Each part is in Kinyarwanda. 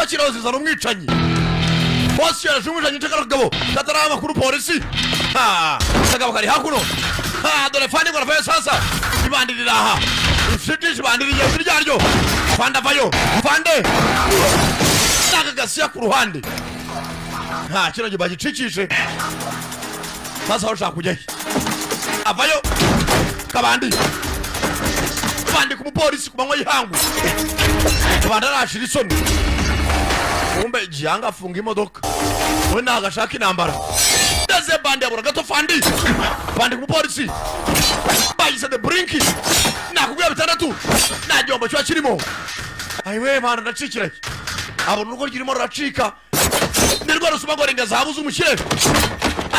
Bakiraho zizana umwicanyi. Bosi yaraje umwicanyi cy'akagabo katari amakuru polisi. Ha, kagabo kari hakuno. Ha, dore fandi ngo ravayo sasa. Ibandirira aha. Ifite ibandiriye ryaryo. Fanda vayo. Fande. Nakagasiya ku ruhande. Ha, kino gibagicikije. Sasa ushaka kujya he? Avayo. Kabandi. Bandi ku mupolisi ku manywa y'ihangu. Kabandi arashira isoni. Kumbe Gihanga afunga imodoka. We ntago ashaka intambara. Ndeze bandi yabura gato fandi. Bandi ku mupolisi. Bayise the brink. Nakubwiye bitandatu. Nta gihombo kiba kirimo. Ayiwe mana ndacikira. Abona urugo rurimo ruracika. Nirwo rusuma ngo ringa zahabu z'umukire.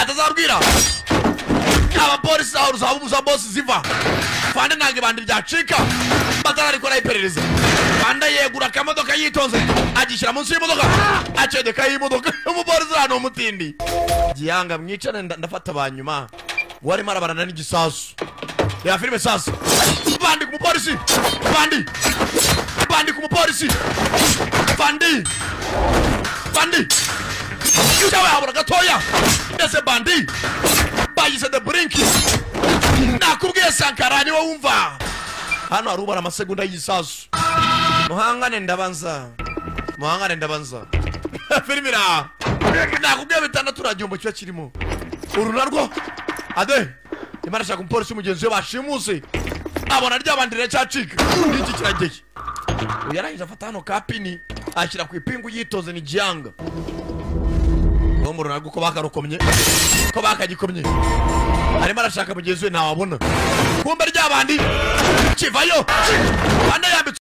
Atazabwira. Abapolisi aho ruzahabu za boss ziva. Fande ntabwo ibandi ryacika. Batararikora iperereza. Fande yegura akamodoka yitonze. Agishyira munsi y'imodoka. Acedeka y'imodoka. Umupolisi hano umutindi. Gihanga mwicane ndafata abanyuma. Warimo arabarana n'igisasu. Ya filime sasa. Bandi ku mupolisi. Bandi. Bandi ku mupolisi. Bandi. Bandi. Cyawe habura gatoya. Ndetse bandi. Bayise the brink. Nakubwiye Sankara niwe wumva. Hano arubara amasegonda y'isasu. Muhangane ndabanza. Muhangane ndabanza. Filime ra. Nakubwiye bitandatu ragihombo kiba kirimo. Uru narwo. Ade. Imana shaka umupolisi mugenzi we bashimuse. Abona ryabandire cyacika. N'iki kirageye. Yarangije afata hano kapini ashyira ku ipingu yitoze ni Gihanga. Bomuro narwo ko bakarukomye. Ko bakagikomye. Arimo arashaka mugenzi we ntawabona. Kumbe ryabandi kivayo. Bande yambitse